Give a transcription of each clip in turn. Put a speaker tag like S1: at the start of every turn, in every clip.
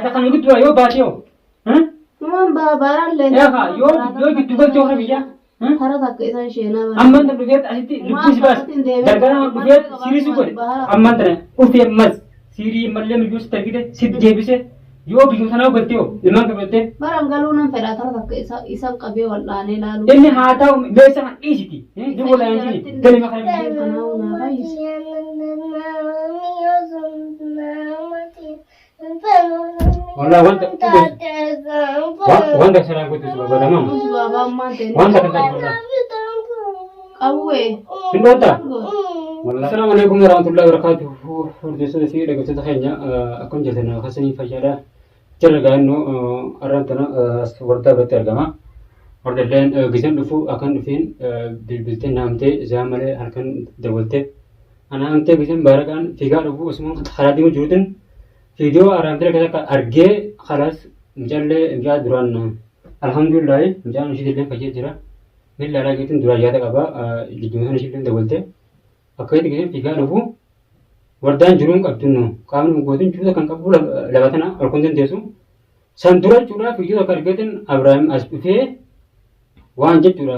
S1: Ata kana gidduudha yoo baatee hoo?
S2: Numaan baaraallee.
S1: Eegaa yoo yoo giddu galtee hoo biyya?
S2: Hara takka isaan sheenaa bara.
S1: Amman tan dhufeet asitti lubbuu si baas. Galgala dhufeet siirii si godhe. Amman tana dhufee ammas siirii mallee miyyuu sitti argite sitti deebise yoo biyya sanaa galtee hoo ilmaan kee galtee.
S2: Baran galuu nan fedha tara takka isa isan qabee wal'aanee laaluu.
S1: Inni haa ta'u meeshaa kan dhiisiti. Duuba laayantiin galima kana biyya.
S2: Kanaafuu naa fayyisa.
S1: Wallah wanta wanta saraan gootu si barbaadama.
S2: Baabaa ammaan ta'e.
S1: Wanta kan taate wallah.
S2: Qawwee.
S1: Hin dhoota. Wallah. Assalamu alaikum warahmatullahi wabarakatuh. Hordoftoota fi dhaggeeffattoota keenya akkam jirtan akkasanii fayyaadha. Jala gaannoo arraan tana as wardaa biratti argama. Wardalleen giseen dhufu akkan dhufeen bilbiltee naamtee isaa malee halkan dawwaltee Ana amtee giseen baaraqaan fiigaa dhufu osuma karaa deemu jiruutin viidiyoo araamtee keessa akka argee kalaas mucaallee mucaa duraan alhamdulillahi mucaan ishiitillee fayyee jira. Miilla alaa geetiin duraan yaada qaba jijjiirama sana ishiillee dabalte akka itti giseen fiigaa dhufu wardaan jiruun qabdu nu qaamni gootiin jiruu kan qabu lafa tana ol kun dandeessu. San dura jechuudha viidiyoo takka argeetiin Abiraahim as dhufee waan jechuudha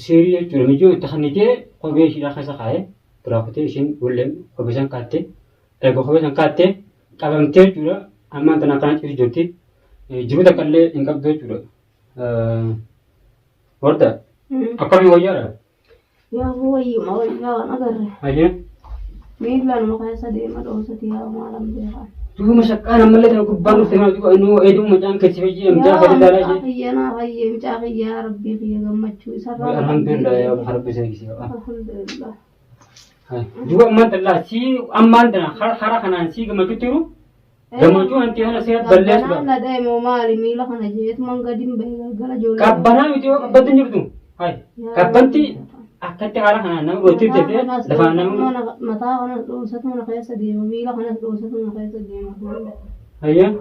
S1: siirii jechuudha miyyoo itti kennitee kophee ishiidhaa keessa kaa'ee biraa kutee ishiin walleen kophee san kaattee erga kophee san kaattee qabamtee jechuudha ammaan tana akkana ciisu jirti jiruu takka illee hin qabdu jechuudha. Warda akkamii wayyaadha?
S2: Yaa wayyuma wayyaa waan agarre.
S1: Hayyee.
S2: Miillaan keessa deema dhoosati yaa maalan beekan.
S1: Duuba mashaqqaan ammallee tana gubbaan dhufte maal duuba innoo eeduu macaan keessi fayyee mucaa gadi ilaalaa ishee.
S2: Kiyya naa fayyee mucaa kiyya rabbii kiyya gammachuu isarraa.
S1: Alhamdulillah yaa rabbi isa eegsise.
S2: Alhamdulillah.
S1: Duuba ammaan tallaa sii ammaan tana hara kanaan sii gammachuutti jiru Gammachuu hanti kana seera balleessu
S2: Qabbanaan na dha'e moo maali miila kana jeetuman gadin bahe galgala ijoollee.
S1: Qabbanaa miti yoo qabbanti hin jirtu. Hai. Qabbanti akkatti haala kanaan nama gootti jettee lafaan nama.
S2: Mataa kanas dhoosatu mana keessa deema miila kanas dhoosatu mana keessa deema.
S1: Hayya.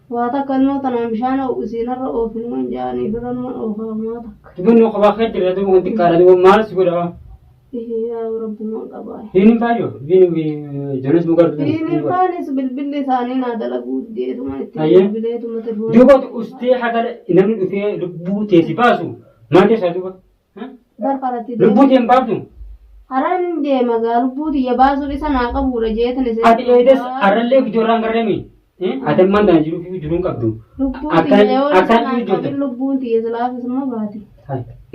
S2: Waa takka immoo tanaan bishaan ho'isiinarra oofinuman jaanii firranuman oofaa maa takka.
S1: Dubbannoo kophaa kee jira duuba wanti xiqqaadha duuba maal si godha.
S2: Yaa rabbumaan qabaa.
S1: Hin faayyoo. Hin ijoolleen sun gartuu.
S2: Hin faanis bilbilli isaanii naa dalaguu deetuma itti
S1: Hayyee.
S2: bilbileetuma telefoona.
S1: Duuba ustee haga namni dhufee lubbuu teessi baasu maal keessaa duuba?
S2: Barfaratti
S1: Lubbuu tee hin baaftu.
S2: Haran deema gaa lubbuu tiyya baasuun isa naa qabuudha jeetan isin.
S1: Ati eedes arrallee ijoorraan garreemi. Ati ammaan tana jiruu fi jiruun qabdu.
S2: Lubbuun
S1: Akkan
S2: tiyya yoo isa
S1: akkan
S2: naa
S1: dhiyu jirta.
S2: qabin lubbuun tiyya silaafis ma baati.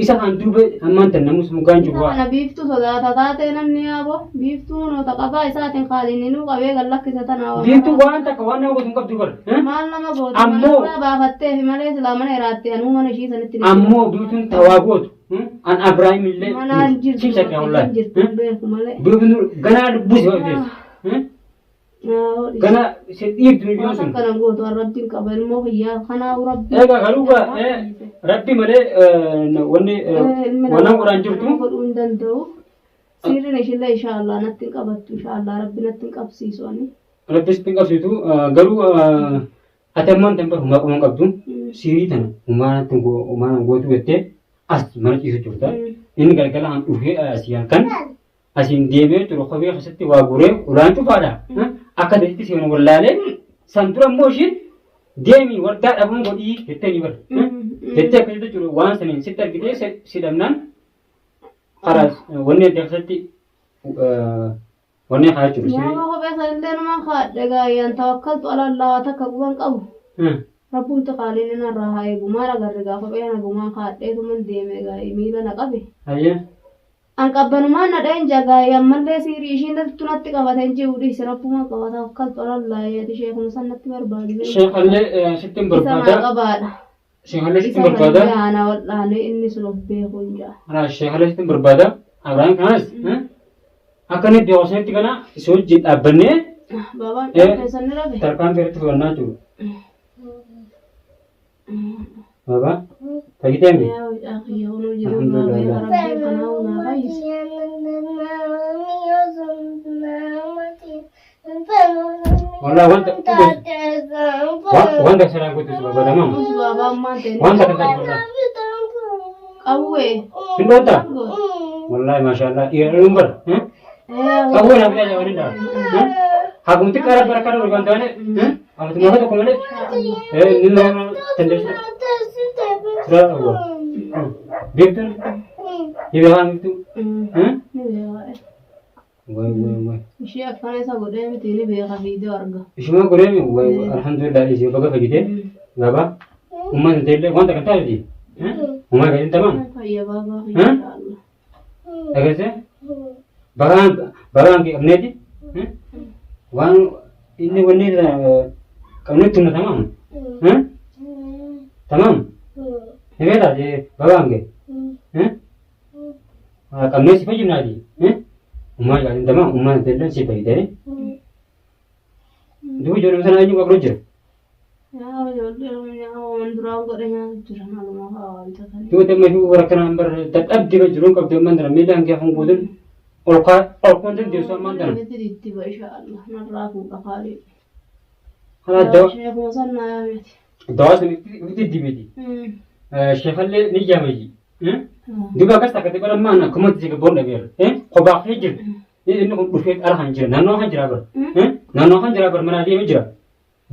S1: Isa kan duuba ammaan tana namus mukaan jiru
S2: Isa
S1: waa.
S2: kana biiftuu sodaata taatee namni yaabo biiftuu noota qabaa isaatiin kaaliin inuu qabee gad lakkisa tanaa waan
S1: Biiftuu waan takka waan nama gootu hin qabdu bara.
S2: Maal nama gootu
S1: Ammoo-
S2: manarraa baafattee fi malee silaa mana iraatte anuu mana ishii sanitti ni
S1: Ammoo biiftuun tawaa gootu. An Abrahaam illee
S2: manaan jirtu
S1: cimsa kee wallahi.
S2: jirtu hin beeku malee.
S1: Biiftuun ganaa lubbuu si hojjeessu. Gana si dhiibtu
S2: Waan
S1: ijoon sun.
S2: akkana gootu an rabbiin qaba ilmoo kiyyaa kanaaf rabbi.
S1: Egaa garuu rabbi malee wanni wannan godhaan jirtu.
S2: Godhuu hin danda'u. Siirriin ishillee inshaallah natti hin qabattu inshaallah rabbi natti hin qabsiisu ani.
S1: Rabbi sitti hin qabsiisu garuu ati ammaan tan bar humaa quban qabdu siirii tana humaa natti humaa gootu jettee as mana ciisu jirta. Inni galgala han dhufee asii halkan asiin deemee jiru kophee keessatti waa guuree ulaan cufaadha. Akka ta'etti seenu wallaalee san dura immoo ishiin deemii wardaa dhabama godhii jettee ni bara. Jettee akka jettu jiru waan saniin sitti argitee si dhabnaan karaa wanni adda keessatti wanni haa jiru.
S2: Yaa kophee sanillee numan kaadhe gaayyaan tawakkaltu ala Allah takka quban qabu. Rabbumti qaaliin narraa haa eegu maal agarre gaa kophee nagumaan kaadheetuman deeme gaa'ii miila na qabe.
S1: Hayyee.
S2: An qabbanumaan na dhayen jagaayii ammallee siirii ishiin dattu natti qabate hin jiru dhiisi rabbumaan qaba tawakkaltu alallaahi ati sheekuma san natti barbaadi beektaa.
S1: Sheekallee sitti hin
S2: Isa naa
S1: barbaada.
S2: qabaadha.
S1: Sheekallee sitti
S2: Isa
S1: hin barbaada.
S2: san jaana wal'aane inni sun of beeku hin ja'a.
S1: Karaa sheekallee sitti hin barbaada. Abrahaam kanas akka inni beeku sanitti kana si wajjin dhaabbannee
S2: Baabaan keessan ni rafe.
S1: tarkaanfii irratti fudhannaa jiru. Baba, fayyitee mi?
S2: Yaa mucaa kiyya kunuu jiru naa beeka rabbiin kanaa'uu naa fayyise.
S1: Wallah wanta wanta saraan gootu si barbaadama.
S2: Nus baabaa ammaan ta'e
S1: Wanta kan taate wallah.
S2: qawwee.
S1: Hin dhoota? Wallahi maashaallah dhiira dhaluun bara. Qawwee naaf tajaajila waan hin dhaa. Hagumti qara bara kana barbaantaane. Amatuma tokko malee. Inni nama dandeessu. Sira awwa. Beektuun ni beekaa beektuu.
S2: Ni beeka.
S1: Way way way.
S2: Ishee akkana isa godhee miti ni beeka viidiyoo arga.
S1: Ishuma godhee mi way alhamdulillah ishee baga fayyitee gabaa ummaan ta'e illee wanta kan taate ummaa gadi tamam.
S2: Fayya baabaa inshallah.
S1: Dhageesse bagaan bagaan qabneeti waan inni wanni qabnetti humna tamam. Tamam. Ni beektaa bagaan kee. Qabnee si fayyifnaati. Ummaa jaalin tamam ummaan ta'e illee si fayyitee. Duuba ijoollee sana eenyu qabdu jira.
S2: Yaa ijoollee waan duraan godhe nyaata jiran haaluma haa bitatanii.
S1: Duuba damma fi warra kanaan bar dadhabdi ba jiruun qabdu ammaan tana miilaan kee kun guutuun ol kaa ol kun dandeessu ammaan tana.
S2: Itti diddiba inshallah narraa fuudha kaalii.
S1: Kanaa dawa
S2: Sheekuma san naa yaameti.
S1: dawaa sun itti diddibiti. Sheekallee ni jaamaji. Duuba akkas takkatti bara ammaan akkumatti si gabboon dhabeera. Kophaa kee jirti. Inni kun dhufee ala kan jira naannoo kan jira bara. Naannoo kan jira bara manaa deemee jira.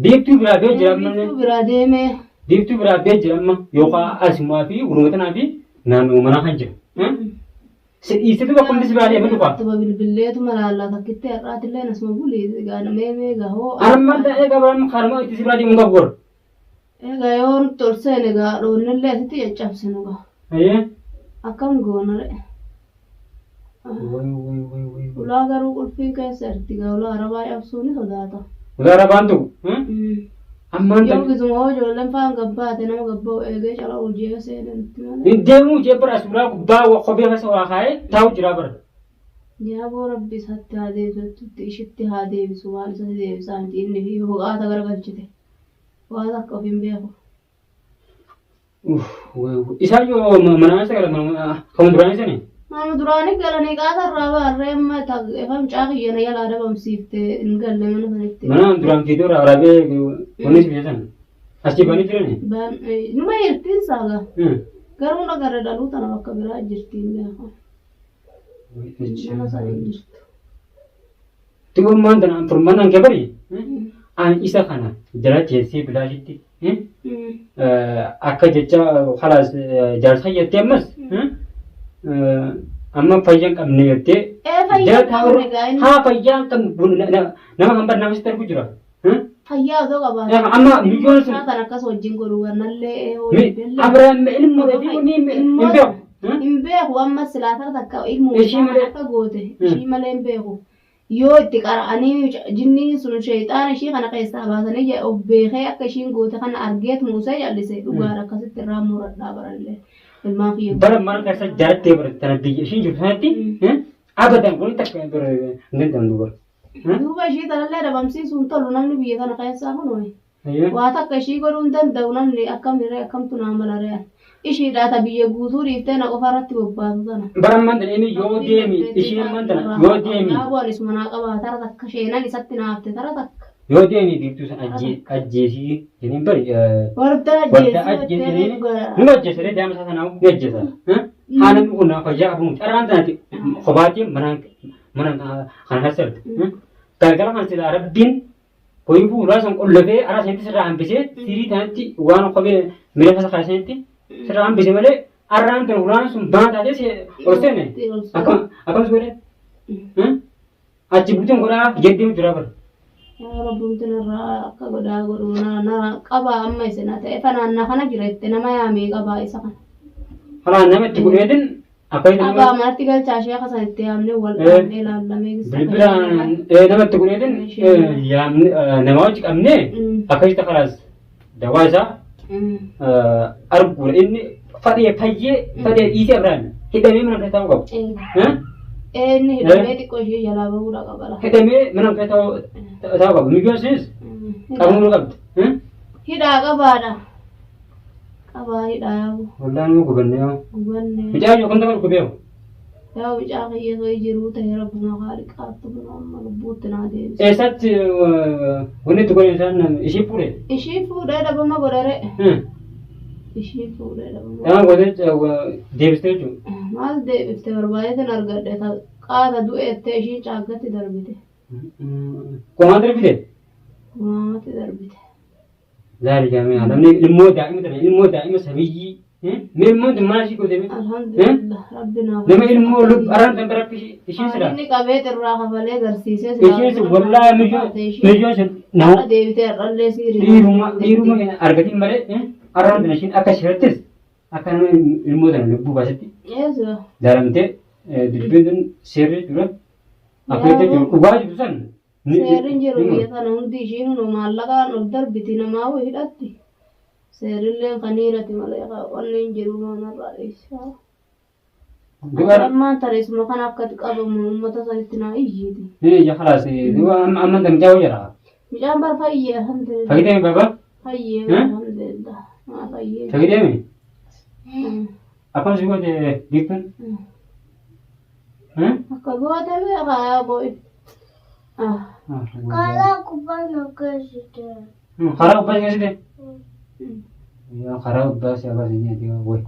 S1: Biiftuu biraa bee jira amma.
S2: Biiftuu biraa deemee.
S1: Biiftuu biraa bee jira amma yookaan asumaa fi gurmuu tanaa fi naannoo manaa kan jira. Si dhiisetu bakka hundi si biraa deemee dhufa.
S2: Tuba bilbilleetuma laallaa takkitti har'aatillee asuma bulii gaanamee mee gahoo.
S1: Armaan ta'ee qaban karma itti si biraa deemuu qabu warra.
S2: Egaa yoo nutti ol seene gaa dhoonnillee asitti caccabsinu gaa.
S1: Ayyee.
S2: Akkam goona ree.
S1: Way way way way.
S2: Ulaa garuu qulfiin keessa erti gaa ulaa arabaa cabsuu ni sodaata.
S1: Ulaa arabaan tuqu. Ammaan
S2: Yoo
S1: tan.
S2: gizuma hoo ijoolleen faan gabbaate nama gabba'u eegee cala hojii seene nutti malee.
S1: Hin deemuu jee bara suuraa gubbaa kophee keessa waa kaa'ee taa'u jira bara.
S2: Yaaboo rabbi isatti haa deebisu ishitti haa deebisu waan isatti deebisaa miti inni fi ho'aata garagalchite. Waan akka of hin beeku.
S1: Isaan yoo manaan isa gala kan duraanii sani.
S2: Nama duraanii galanii qaata irraa baarree amma efam caakiyyana yalaa dhabamsiifte hin galle mana sanitti.
S1: Mana duraan fiidoo irraa waraabee wanni si san asii banii jirani.
S2: Numa hirtiin saaga. Garuu nagarra dhaluu tana bakka biraa jirti hin beeku. Mana sana hin jirtu.
S1: Du'ummaan tana furmaanaan kee bari an isa kana jala teessee bilaashitti akka jecha kalaas jaarsa jettee ammas amma fayyaa hin qabne jettee
S2: Ee fayyaa hin qabne gaa inni.
S1: haa fayyaa hin qabne nama kan bar nama sitti argu jira.
S2: Fayyaa osoo qabaate.
S1: Amma biyyoon sun
S2: Kan akkas wajjin godhu wannallee hojii
S1: Abiraam ilmoo fi inni hin beeku.
S2: Hin beeku amma silaa tara takka ilmoo
S1: Ishii malee-
S2: akka goote ishii malee hin beeku. Yoo itti qara'anii jinniin sun sheexaana ishii kana keessaa baasanii of beekee akka ishiin goote kana argeet muusee jallise dhugaadha akkasitti irraa muradhaa barallee ilmaan kiyya.
S1: Bara mana keessa jaartee bara tana biyya ishiin jirtu sanatti abadan kun takka hin danda'amtu bara.
S2: Duuba ishii tanallee dhabamsiisuun tolu namni biyya tana keessaa kunoo. Waa takka ishii godhuu hin danda'u namni akkam hiree akkamtu naa mala ree. Ishiidhaa ta biyya guutuu dhiiftee na qofa irratti bobbaatu tana.
S1: Bara ammaan tana inni yoo deemi ishiin ammaan tana yoo deemi
S2: Yaaboo ani isuma naa qabaa tara takka sheenan isatti naafte tara takka.
S1: yoo deemi biiftuu san ajjeesii jedheen bari
S2: Wardaa
S1: warda
S2: ajjeesii
S1: ajjeesanii numa ajjeesanii daa'ima isaa sanaa ni ajjeesa. Haa namni kun naa fayyaa qabu carraan tanaati kophaatiin manaan mana kana keessa jirti. Galgala kan silaa rabbiin hoyifuu ulaa san qollofee araa sanitti sirraa hambisee sirii tanatti waan kophee miila keessa kaa'e sanitti sirraa hambise malee arraan tun ulaan sun banaa taatee si ol seene akkam akkamis godhe achi butuun godhaa jeddee jira bara.
S2: Yaa Rabbuun narraa akka godhaa godhu na qabaa amma isin haa ta'e fanaannaa kana jira itti nama yaamee qabaa isa kana.
S1: Kanaan nama itti godheetin akka inni
S2: Qabaa manatti galchaa sheeka san itti yaamnee wal dhaabnee laallamee
S1: bilbilaan nama itti godheetin yaamne nama wajji qabnee akka isa kalaas dawaa isaa arguudha inni fadhee fayyee fadhee dhiisee Abiraam hidhamee mana keessa taa'uu qabu.
S2: Inni hidhamee xiqqoo ishee jalaa bahuudha qaba.
S1: Hidhamee mana keessa taa'uu qaba. Miyyoon isinis qabamuu qabdi.
S2: Hidhaa qabaadha. Qabaa hidhaa yaabu.
S1: Wallaan immoo gubannee yoo.
S2: Gubannee.
S1: Mucaan yoo kamta kan dhukkubee
S2: Yaa mucaa kiyya osoo jiruu ta'e rabbuma haaliqaattu kun amma lubbuutti naa deebise.
S1: Eessatti wanni itti godhan isaan ishii fuudhe?
S2: Ishii fuudhee dhabama godhere. Ishii fuudhee dhabama.
S1: Dhabama godhee deebistee jechuudha.
S2: Maal deebifte barbaadeetin argadhe qaata du'eettee ishiin caaggatti darbite.
S1: Qomaan darbite?
S2: Kumaamatti darbite.
S1: Laali jaamee namni ilmoo daa'ima tana ilmoo daa'ima sabiyyii mee ilmoon tun maal ishii goote mee?
S2: Alhamdulillah rabbi naaf.
S1: Nama ilmoo lub araan tan bira ishii sila.
S2: Inni qabee xirraa kafalee garsiisee
S1: Ishii sun wallaahi miyyoo miyyoo sun nama
S2: Har'a deebitee har'allee siirii.
S1: dhiiruma dhiiruma hin argatin malee araan tana ishiin akka shirattis akka nama ilmoo tana lubbuu baasetti
S2: Eessa?
S1: jaalamtee dubbiin tun seerri dura akka itti jiru dhugaa jiru san
S2: Seerri hin jiru biyya tana hundi ishiin hunoo maallaqaan ol darbiti namaa hoo hidhatti. Seerilleen kan hiirati malee wanni hin jiru maanarraa dhiisaa.
S1: Dubar
S2: Ammaan tana isuma kana akkatti qabamu uummata sanitti naa iyyiiti.
S1: ni ija khalaas duba amma amma damjaa hoo jira.
S2: Mucaan bar fayyee alhamdulillah.
S1: Fayyadame baba
S2: Fayyee
S1: Eh?
S2: alhamdulillah. Maa fayyee.
S1: Fayyadame akkam si goote biiftuun?
S2: Akka goote beekaa yaa boo'i.
S3: Karaa gubbaa na geessite.
S1: Karaa gubbaa si geessite? Yaa karaa gubbaa si abaase jeeti way.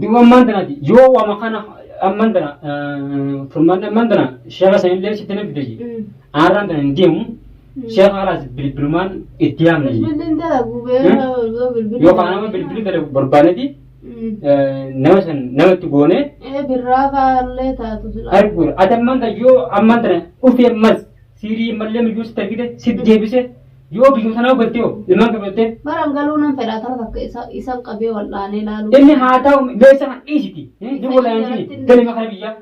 S1: Duuba ammaan tanaati yoo wama kana ammaan tana furmaanni ammaan tana sheeka sanillee sitti na fide jee. Aarraan tana hin deemu sheeka kalaas bilbilumaan itti yaamna jee.
S2: Bilbilli dalagu beekaa bilbilli.
S1: Yookaan nama bilbilli dalagu barbaaneeti nama san namatti goonee
S2: Ee birraa fa'aallee taatu sila.
S1: arguudha. Ati ammaan tana yoo ammaan tana dhufee ammas siirii mallee miyyuu sitti argite sitti deebise yoo biyyuma sanaa galtee hoo ilmaan qabattee
S2: Baran galuu nan fedha tara takka isa isan qabee wal'aanee laaluu.
S1: inni haa ta'u meeshaa kan dhiisiti. Ni wal'aanee galima kana biyyaa.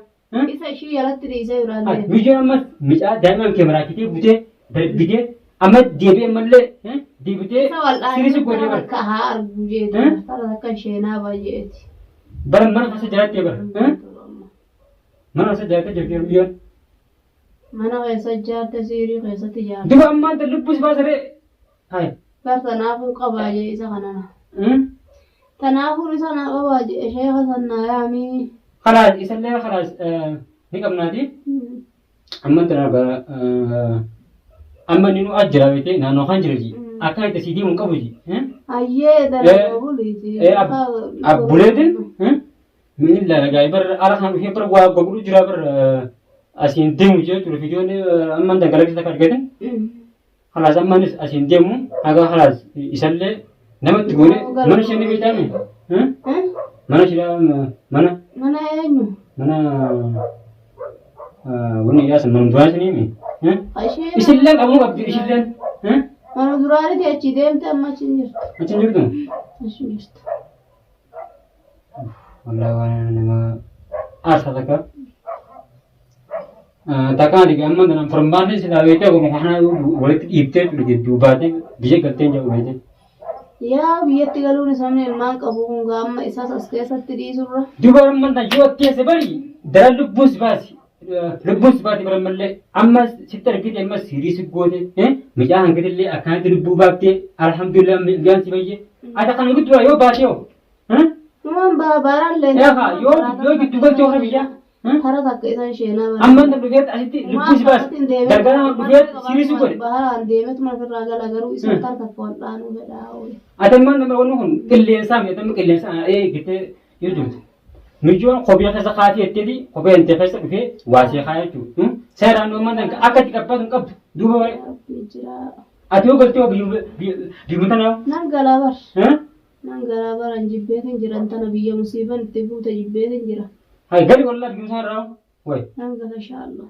S2: Isa ishii jalatti dhiisee biraan deema.
S1: Miyyoon ammas micaa daa'imman kee maraachitee butee darbitee amma deebi'ee ammallee deebitee
S2: Isa wal'aanee
S1: sirrii si godhee
S2: tara
S1: bara.
S2: takka haa argu jeeti.
S1: Eh?
S2: Tara takka isheenaa baay'eeti.
S1: Bara mana keessa jiraattee bara. Mana keessa jiraattee jirti miyyoon.
S2: Mana keessa ijaarte siirii keessatti ijaarte.
S1: Duba ammaan tan lubbuu si baasaree. Hai.
S2: Bar tanaafuu qabaa jee isa kanana. Tanaafuu isa naa qabaa jee sheeka san naa yaamii.
S1: Kalaas isallee kalaas ni qabnaati. Amman tana bara amma inni nu as jira beekte naannoo kan jira ji. Akka itti sii deemu hin qabu ji.
S2: Ayyee dalagaa buliiti.
S1: Abbuleetiin Min lalagaa bar ala kan dhufee bar waa gogudhu jira bar asiin deemu jechuudha fiidiyoon amman dangalagsii takka argate halaas ammanis asiin deemu haga halaas isallee namatti goone mana ishee ni beektaame mana ishee mana
S2: Mana eenyu?
S1: mana wanni dhiyaasa mana duraa isinii himi
S2: Isheen
S1: isillee qabuu qabdi isilleen
S2: mana duraanitti achi deemte amma achi hin jirtu.
S1: achi hin jirtu
S2: Achi hin jirtu.
S1: Wallahi waan nama aarsa takka. Takka ani amma kana furmaanni silaa beektee akkuma kana walitti dhiibtee jechuudha gidduu baatee biyya galtee hin jedhu beektee.
S2: Yaa biyyatti galuun isaanii ilmaan qabu kun amma isaas as keessatti dhiisurra.
S1: Duuba amma tan yoo teesse bari daran lubbuun si baasi. Lubbuun si baati bara mallee amma sitti argite amma siirii si goote mucaa hangatillee akkanatti lubbuu baaftee alhamdulillah miidhaan si fayyee. Ati kana gidduudha yoo baatee hoo
S2: Numaan baaraallee.
S1: Eegaa yoo yoo giddu galtee warra biyyaa.
S2: Kara takka isaan sheenaa bara.
S1: Amman tan dhufeet asitti lubbuu si baasi. Gargaaraan dhufeet sirii si godhe.
S2: Baharaan deemet mana irraa gala garuu isaan kara takka wal'aanuu fedhaa oole.
S1: Ati amman nama wanni kun qilleensaa miti amma qilleensaa ee gittee yoo jirtu. Mijoon kophee keessa kaatee jetteeti kophee hintee keessa dhufee waasee kaa jechuudha. Seeraan amman tan akka itti qabbaatu hin qabdu. Duuba waree.
S2: Rabbi jira.
S1: Ati yoo galtee biyyuma tanaa.
S2: Nan galaa bar. Nan galaa baran jibbeetin jiran tana biyya musiiban itti buute jibbeetin jira.
S1: Hay gali wallah biyyuma sana irraa way.
S2: Nan gala inshaallah.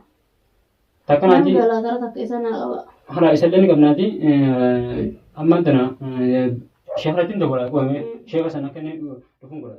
S1: Takka
S2: Nan
S1: naati
S2: galaa tara takka isa naa qaba.
S1: hala isallee ni qabnaati ammaan tana sheekh irratti hin dabalaa qo'ame sheekha sana akka inni dhufuun godha.